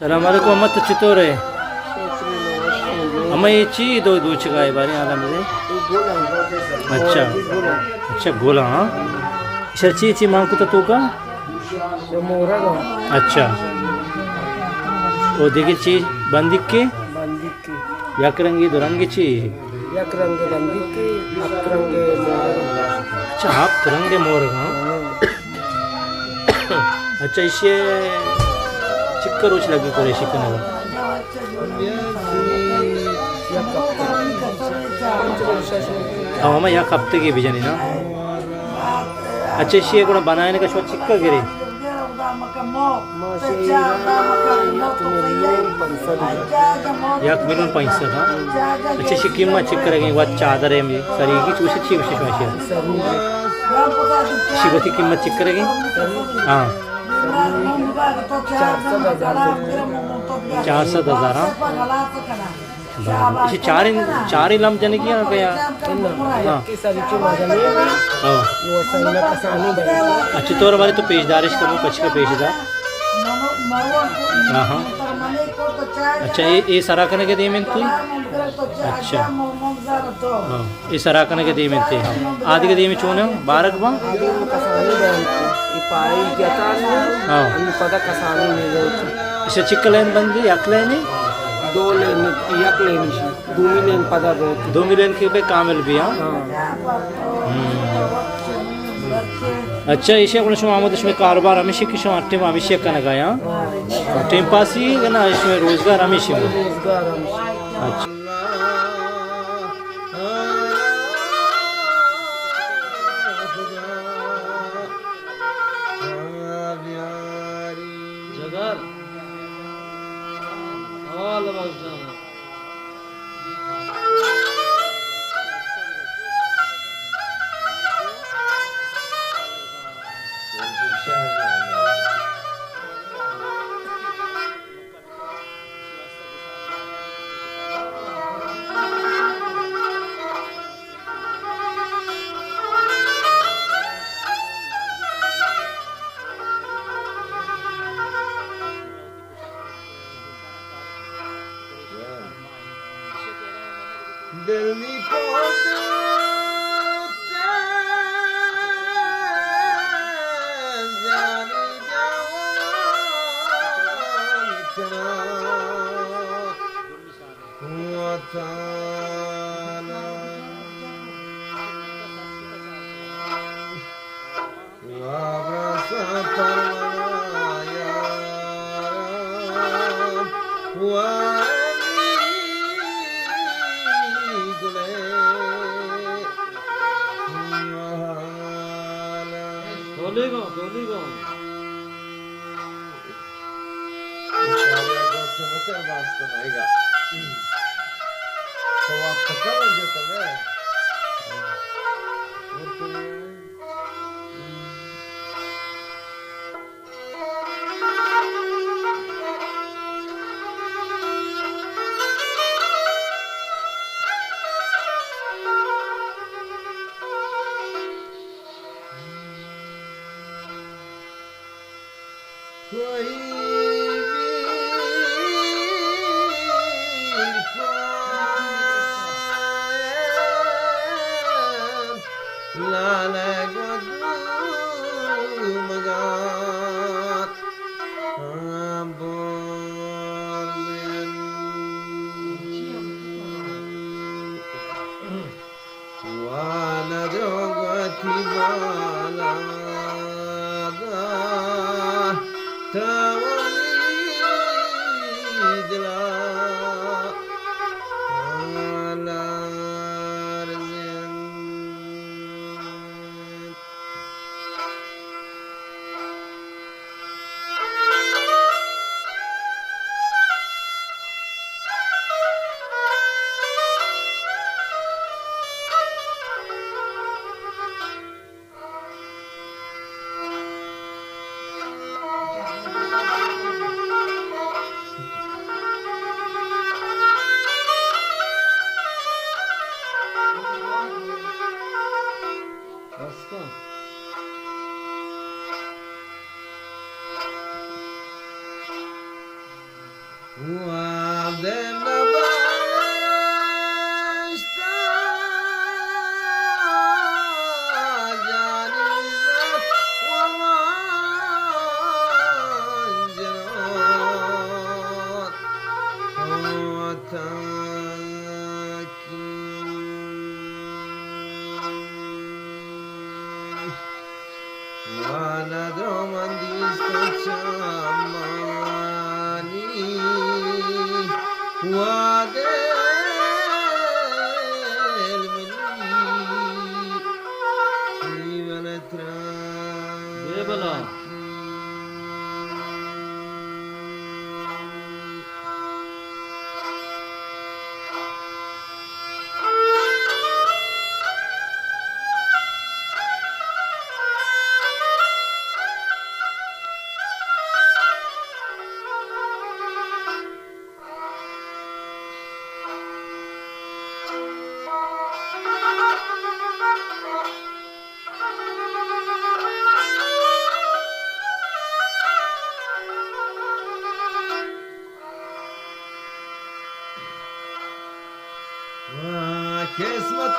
سلام علیکم، امت، تو چطور ئے؟ اما، اے چی دو، دوچگا ئے؟ باریں حالا ملے۔ اچھا۔ اچھا، گل، ہاں۔ ایشرا چی، چی مان کتا توکا؟ اچھا۔ او دگہ چی؟ بندیکے؟ یک رنگی، دو رنگی چی؟ یک رنگ بندیکے، ہپت رنگ مورگ۔ اچھا، ہپت رنگ مورگ، ہاں۔ ہاں۔ اچھا، ایشی چکا روچ لگی قریشی کنگا؟ او ہما یک ہفتگی بجنی نا۔ اچھا، ایشی گڑا بنائینگا شما چکا گرے؟ یک میلیون پنچ سد، ہاں۔ اچھا، ایشی قیمت چک کرگیں؟ وت چادر ہے، سریگی چوشی چی گوشی شما ایشی؟ ایشی وتی قیمت چک کرگیں؟ ہاں۔ چار سد ہزار، ہاں۔ ایشی چاریں، چاریں لمب جنگی ہاں کہ یا؟ ہاں۔ ہاں۔ اچھا، تو ہمارے تو پیش دارش کرو، پچ کا پیش دار۔ ہاں، ہاں۔ اچھا، اے، اے سرا کنگے دیم انت؟ اچھا۔ ہاں، اے سرا کنگے دیم انت، ہاں۔ آدگہ دیم چون ہے؟ بارک با؟ ہاں۔ ایشی چک لین بندی، یک لین؟ دو لین، یک لین۔ دومی لین پدا بیت۔ دومی لین کہ بے کامل بی، ہاں؟ ہاں۔ ہم۔ اچھا، ایشی گڑا شما آمد، شما کاروبار ہمیشی کہ شما ٹیم ہمیشی کنگا یا؟ ہاں۔ ٹیم پاسی کہ نا، شما روزگار ہمیشی؟ روزگار ہمیشی۔ اچھا۔ جگر۔ حوال بخش جانا۔ دل نی پوست زانی جوان کناں۔ وطن وابرس پر منا یارا، وانی گلے محالا۔ ڈولی گو، ڈولی گو۔ انشاءاللہ گوٹھ متر باز کنائیگا۔ تو وقت کم جتگا۔ کوئی ویر پایم لالہ گو دو مگات بورزن۔ وانگ وتی بالاد ءَ، توانی دل ءَ لرزینت۔ وعدے نبشتہ جانی زر و من جنان وطن کی و ندرو من دیست چمانی و دل منی جیون ترا بے بلا۔ قسمت